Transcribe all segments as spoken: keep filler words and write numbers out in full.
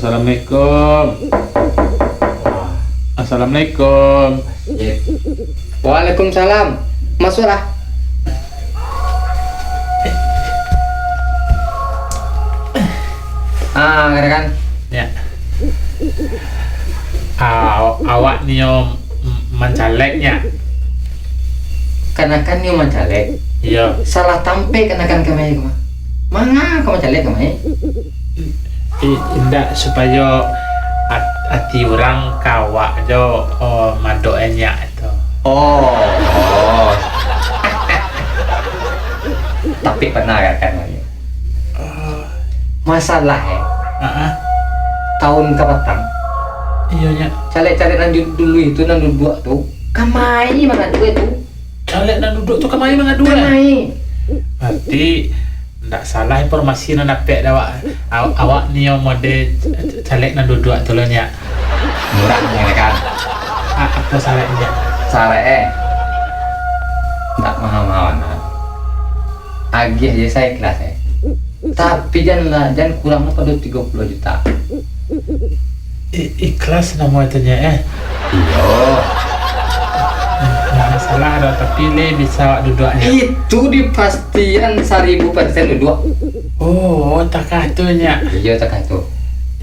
Assalamualaikum. Assalamualaikum. Ya. Waalaikumsalam. Masuklah. Ah, katakan. Ya. Ah, aw-, awak nio m-, mancaleknya. Kanakan nio mancalek? Iyo. Salah tampek kanakan kamari ko mah. Manga ka mancalek kamari? I-, indak, supayo at-, ati urang ka awak jo, oh, mandok enyak tu. Oh, oh. Tapi pernah kan, kan? Oh. Masalah, eh. Ah, ah. Tahun kapatang. Iyo, Nyak. Caleg-caleg nan du-, dulu itu, nan duduak tu, kamari mangadu tu. Caleg nan duduak tu kamari mangadu, eh? Kamari. Berarti ndak salah informasi nan dapek dek awak. Aw-, awak nio mode ca-, caleg nan duduak tu lo, Nyak. Murah, Nyak, kan? A-, apo saraiknyo, Nyak? Saraik, eh. Ndak mahal-mahal, nah. Agiah je saikhlas, eh. Tapi jan lah, jan kurang pado tigo puluah juta. I-, ikhlas namo itu, Nyak, eh? Iyo. Ndak masalah doh, tapi le bisa awak duduak, Nyak. Itu dipastian saribu persen duduak. Oh, takah tu, Nyak. Iyo, takah tu.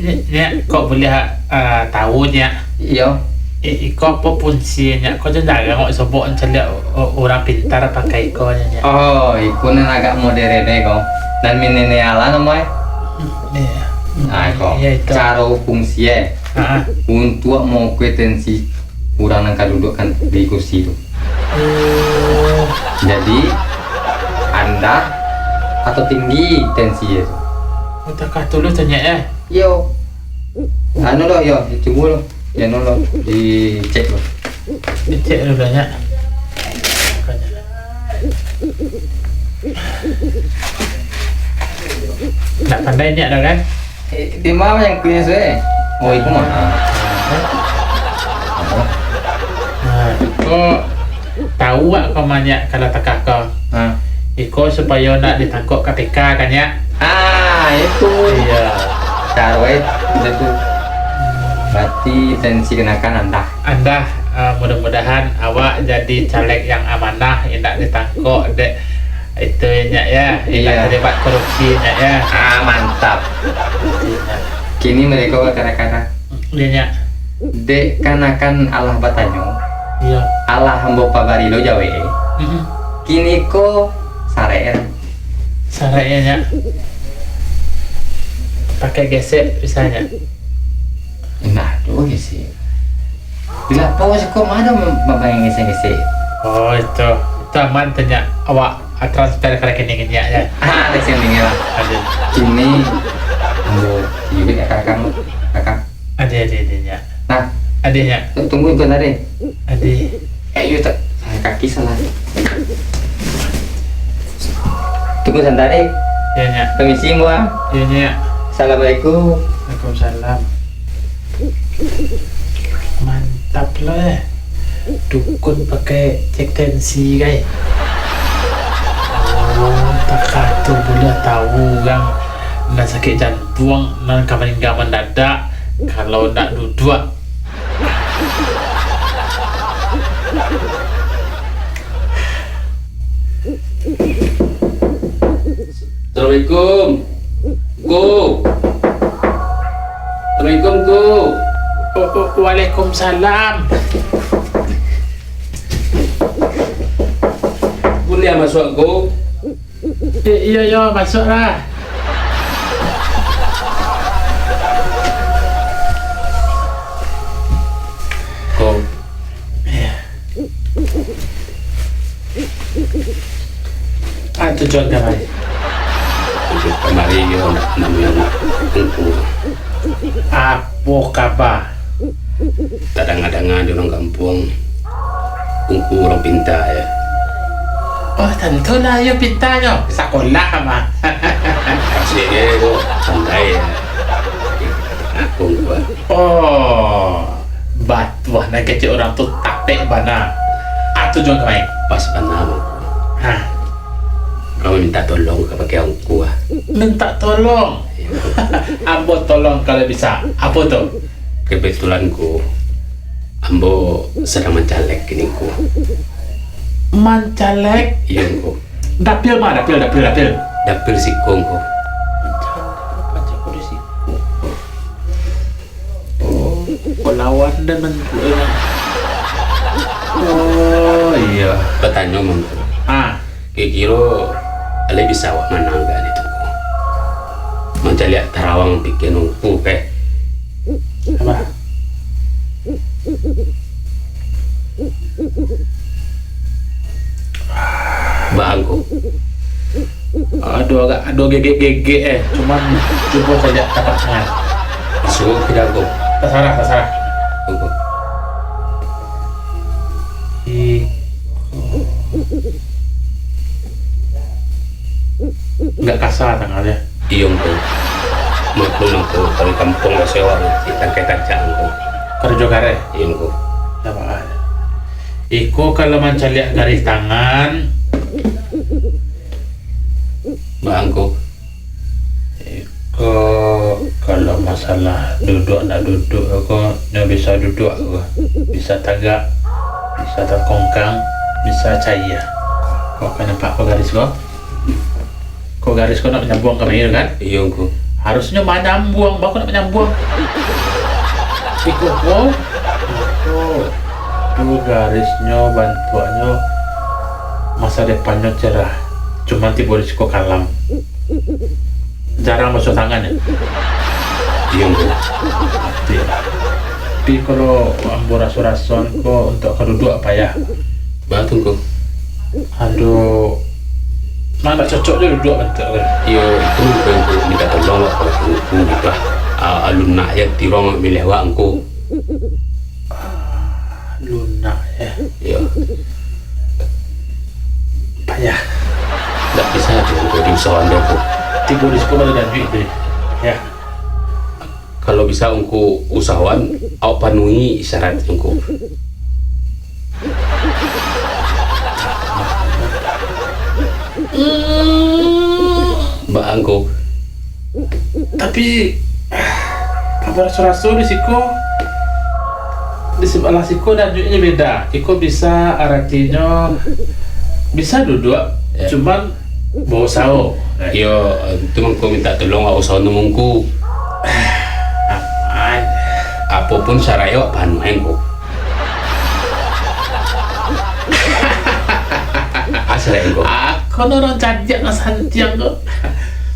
Nyak, Nyak, kok buliah, ah, tahu, Nyak? Iyo. I-, iko apo fungsinyo, Nyak? Kok jan jarang awak sobok mancaliak u-, urang pintar pakai iko, Nyak? Oh, iko nan agak modern ko. Nan milenial lah namo e. Hmm, iyo. Nah, iko. Iyo, itu. Caro fungsi e. Ha. Untuak maukur tensi urang nan ka duduakkan di kursi tu. Oh. Jadi, randah atau tinggi tensi e tu. Oh, takah tulus tu, Nyak, eh? Iyo. Anu lo, yo, cubo lo. Jan lo, dicek lo. Dicek dulu, Nyak. Ndak pandai, Nyak, dah kan? Eh, di ma nan kuiah tu, eh? Oh, iko mah. Nah, iko tahu awak ko, Nyak, kalau takah ko. Ha. Iko supayo ndak ditangkok K P K kan, Nyak? Ah, itu. Iyo. Caro e, itu. Berarti tensi kanakan randah. Randah, ah, mudah-mudahan awak jadi caleg yang amanah, indak ditangkok dek itu, Nyak, ya. Indak Iyo. terlibat korupsi, Nyak, ya. Ah, mantap. Kini mereka kadang-kadang Iyo, Nyak. Dek kanakan alah batanyo, Iyo. alah ambo pabari lo jawek e. Mm-mm. Kini ko saraik e. Saraik e, Nyak. Pakai gesek bisa, Nyak. Nah, tu gesek. Bila pos ko ma ado ma-, ma-, main gesek-gesek. Oh, itu. Itu aman tu, Nyak. Awak ah, transfer ka rekening Nyak, ya. Ah, rekening lah. Ado. Kini ambo iduik ka kakak, kakak. Ado, ado, ado, Nyak. Nah. Ado, Nyak. Tu-, tunggu sebentar, eh. Ado. Eh, yo, tak. Sakit kaki salah. Tunggu sebentar, eh. Yo, Nyak. Permisi, Mbak. Yo, Nyak. Assalamualaikum. Waalaikumsalam. Mantap lo, eh. Dukun pakai cek tensi, kai. Oh, takah tu buliah tahu urang nan sakik jantuang, nan ka maningga mandadak, kalau ndak duduak. Assalamualaikum. Ko. Assalamualaikum, Ko. Wa-, wa-, waalaikumsalam. Buliah masuak, Ko? I-, iyo, iyo, masuaklah. Ko. Iyo. Ah, tujuan kamari. Tujuan kamari yo nak namuan Ungku. Apo kaba? Tadanga-danga di urang kampuang, Ungku urang pinta, yo. Oh, tantulah yo pintanyo. Sakolah mah. Kasih ko santai, yo. Ungku, ah. Oh. Batuah nan kecek urang tu tapek bana. Ah, tujuan kamari. Pas bana, Mangku. Ha. Urang minta tolong ka bakeh Ungku, ah. Minta tolong? Iyo. Ambo tolong kalau bisa. Apo tu? Kebetulan, Ngku, ambo sadang mancalek kini, Ngku. Mancalek? Iyo, Ngku. Dapil ma? Dapil, dapil, dapil. Dapil siko, Ngku. Mancalek, mancalek di siko. Oh, balawan dan men-, oh, iyo. Batanyo, Ngku. Ah. Kiro-kiro, alai bisa awak manang ka di tu, Ngku? Mancaliak tarawang pikian Ngku, eh. Apa? Baa, Ngku? Ado agak, ado gegek-gegek, eh. Cuman, cubo caliak tapak tangan. Suruah ka jago. Tasarah, tasarah. Ngku. Ih. Agak kasa tangan, yo. Iyo, Ngku. Maklum, Ngku, kalau di kampuang biaso awak tangkai kancak, Ngku. Karajo kareh? Iyo, Ngku. Iko kalau mancaliak garis tangan. Baa, Ngku? Iko, kalau masalah duduak ndak duduak ko, nyo bisa duduak ko, bisa tagak, bisa takongkang, bisa cayia. Ko ka nampak ko garis ko? Ko garis ko ndak manyambuang ka mah tu kan? Iyo, Ngku. Harusnyo manyambuang, baa ko ndak manyambuang? Iko ko, iko, tu garisnyo, bantuaknyo, masa depannyo cerah. Cuman tibo di siko kalam. Jarang basuah tangan, yo? Iyo, Ngku. Tapi, tapi kalau ambo raso-rasoan ko, untuak ka duduak payah. Baa tu, Ngku? Aduh, ndak cocok jo duduak bantuak ko. Iyo, itu Ngku minta tolong awak ka Ngku, Ngku, Ngku lah. Ah, lunak se tiruang milih awak, Ngku. Ah, lunak, yo. Iyo. Payah. Ndak bisa tu, Ngku, diusahoan dek Ngku. Tibo di siko baru dan duit tu. Yo. Kalau bisa Ngku usahoan, awak panuhi syarat Ngku. Baa, Ngku? Tapi, ambo raso-raso di siko, di sabalah siko danjuknyo beda. Iko bisa, aratinyo bisa duduak, yo, cuman bausaho. Yo, itu mangko minta tolong awak usaho nemu Ngku. Aman. Apo pun saraik awak panuahi, Ngku. Asal, Ngku. Ako nan urang cadiak nan santiang ko.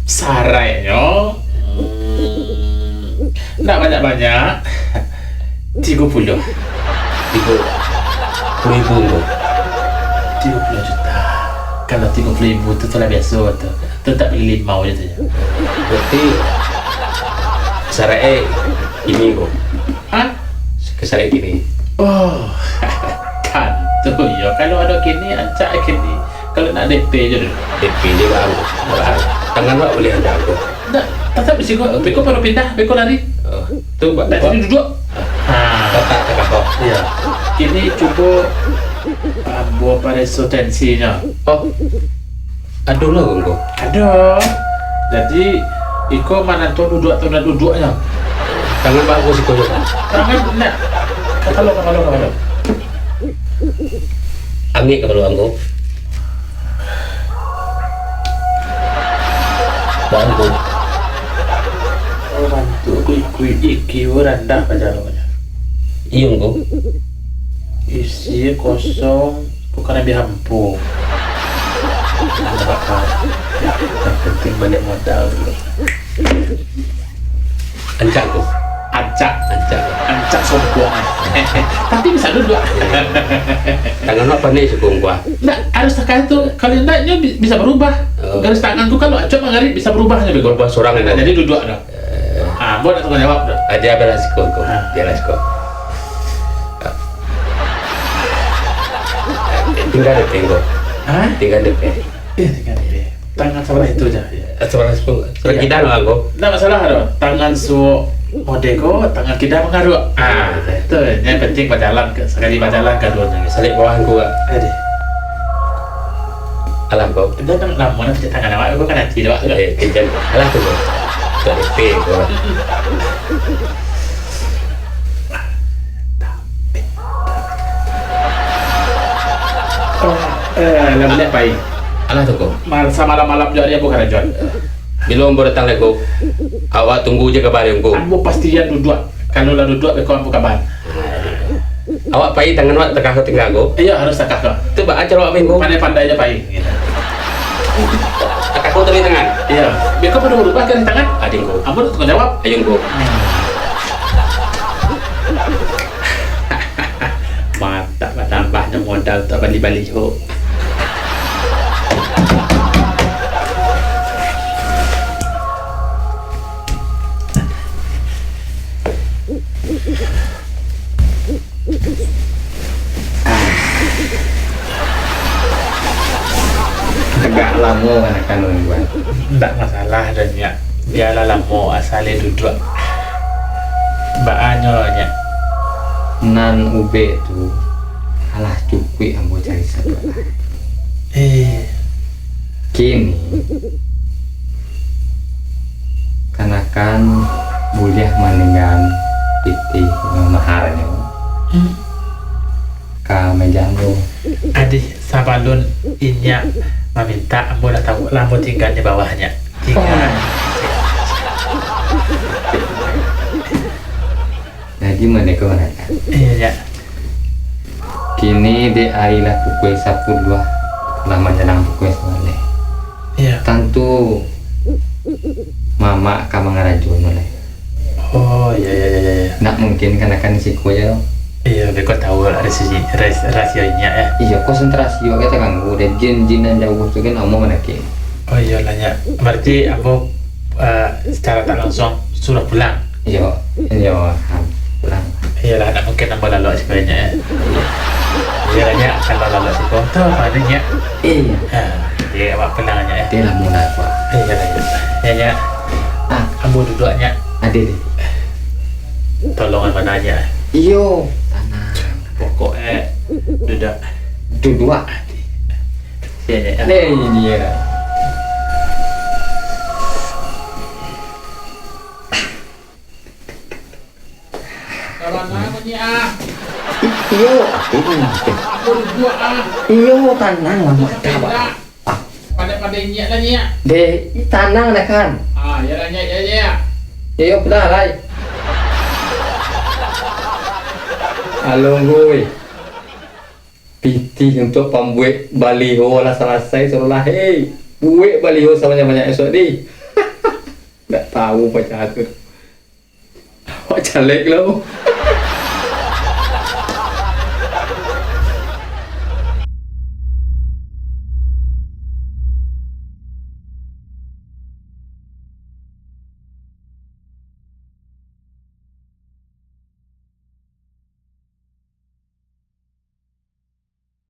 Saraiknyo, hmm, ndak banyak-banyak. Tigo puluah. Tigo puluah ribu, Ngku. Tigo puluah juta. Kalau tigo puluah ribu tu, tu lah biaso tu. Tu tak bali limau je tu. Berarti saraik e kini, Ngku. Hah? Kasaraik kini. Oh, tantu yo. Kalau ado kini, rancak kini. Kalau nak D P je dulu. D P je, Bang. Bang. Tangan awak buliah, Bang. Ndak, tatap di siko. Beko baru pindah, beko lari. Oh, tu, Bang. Ndak jadi duduak. Ha. Tatap ka kau. Iyo. Kini cubo ambo pareso tensinyo. Oh. Ado lah, Ngku. Ado. Jadi, iko manantuan duduak atau ndak duduaknyo. Tangan bagus iko, Bang. Tangan ndak. Kapalo, kapalo, kapalo. Ambiak kapalo, Ngku. Bangku. Oh, bantuak ko ikuik-ikuik, randah pajalonyo. Iyo, Ngku. Isi kosong, bukan ambiak ampo. Yang penting baliak modal dulu. Rancak, Ngku. Rancak. Rancak. Rancak sombong, eh. Tapi bisa duduak. Tangan awak panek suko, Ngku, ah. Ndak, harus takah tu. Kalau ndak, nyo bi-, bisa berubah. Oh. Garis tangan tu kalau acok mangarit bisa berubah nyo, Bego. Berubah surang, Ngku. Jadi duduak dah. Eh. Ah, buat nak tanggung jawab dah. Ah, dia belas siko, Ngku. Ah. Dia belas siko. Tingga D P, Ngku. Hah? Tingga D P. Eh, tingga D P. Tangan sabalah itu je. Eh, sabalah sepuluh. Sabalah kida lah, Ngku. Ndak masalah tu. Tangan suok mode ko, tangan kida mangaruak. Ah, tu. Yang penting bajalan ke, sekali bajalan kaduonyo. Salik bawah, Ngku, Kak. Aduh. Alah, Ngku. Dah, dah lamo nak pijak tangan awak, Ngku, kan hati awak tu. Eh, kejam. Alah tu, Ngku. Dari P ko. Eh, eh, lah baliak pai. Alah tu ko. Mal-, samalam-malam jo ari ambo karajoan. Bilo ambo datang lai ko, awak tunggu je kaba ari ko. Ambo pastian duduak. Kalau lah duduak, beko ambo kaba. Awak pai, tangan awak takah ko tingga ko? Iyo, harus takah ko. Tu baa caro awak pai ko? Pandai-pandai je pai, gitu. Takah ko tadi tangan? Iyo. Beko pado barubah kan tangan? Ado ko. Ambo tu tangguang jawab. Ayo ko. Mantap, batambah nyo modal untuak bali baliho. Agak lamo kan akan nungguan. Ndak masalah doh, Nyak. Bialah lamo, asal lai duduak. Baa nyo, Nyak? Nan ubek tu, alah cukuik ambo cari sabuah lai. Eh. Kini, kanakan buliah maninggaan pitih maharnyo Hmm. ka meja ambo. Adih, sabalun inyak mamintak, ambo lah tahu lah, ambo tingga di bawah, Nyak. Tingga. Oh. Jadi, mano ko, Nyak? Iyo, Nyak. Kini dek ari lah pukua sapuluah, lah manjalang pukua sabaleh. Iyo. Tantu mamak ka mangarajonyo lai. Oh, iyo, iyo, iyo, iyo, iyo. Ndak mungkin kanakan di siko jo. Iyo, beko tahu lah rasio, ras-, rasio inyak, yo. Iyo, konsentrasi awak ka taganggu dek jin-jin nan jauah tu kan, ambo manakik. Oh, iyolah, Nyak. Berarti ambo, eh, secara tak langsung suruh pulang. Iyo, iyo, ha, pulang. Iyolah, ndak mungkin ambo lalok siko, Nyak, yo. Iyolah, Nyak, kalau lalok siko, tu apo ni, Nyak? Iyo. Ha, jadi awak pulang, Nyak, yo. Dia lah murah, Pak. Iyolah, Nyak. Yo, Nyak. Ah. Ambo duduak, Nyak. Ado, deh. Tolongan mano, Nyak? Iyo, tanang. Pokok, eh, duduak. Duduak. Yo, Nyak, yo. Nah, ini yo. Ka mano ko, Nyak, ah? I-, iyo, aku ni. Aku duduak, ah. Iyo, tanang lah, Mak. Sabar. Ah. Pandai-pandai inyak lah, Nyak. Deh, tanang lah kan. Ah, iyolah, Nyak, yo, Nyak. Iyo, pulang lai. Alonggoi. Pitih untuak pambuek baliho lah salasai, suruahlah, hei, buek baliho sabanyak-banyak esok, dih. Ndak tahu pacah tu. Awak caleg lo.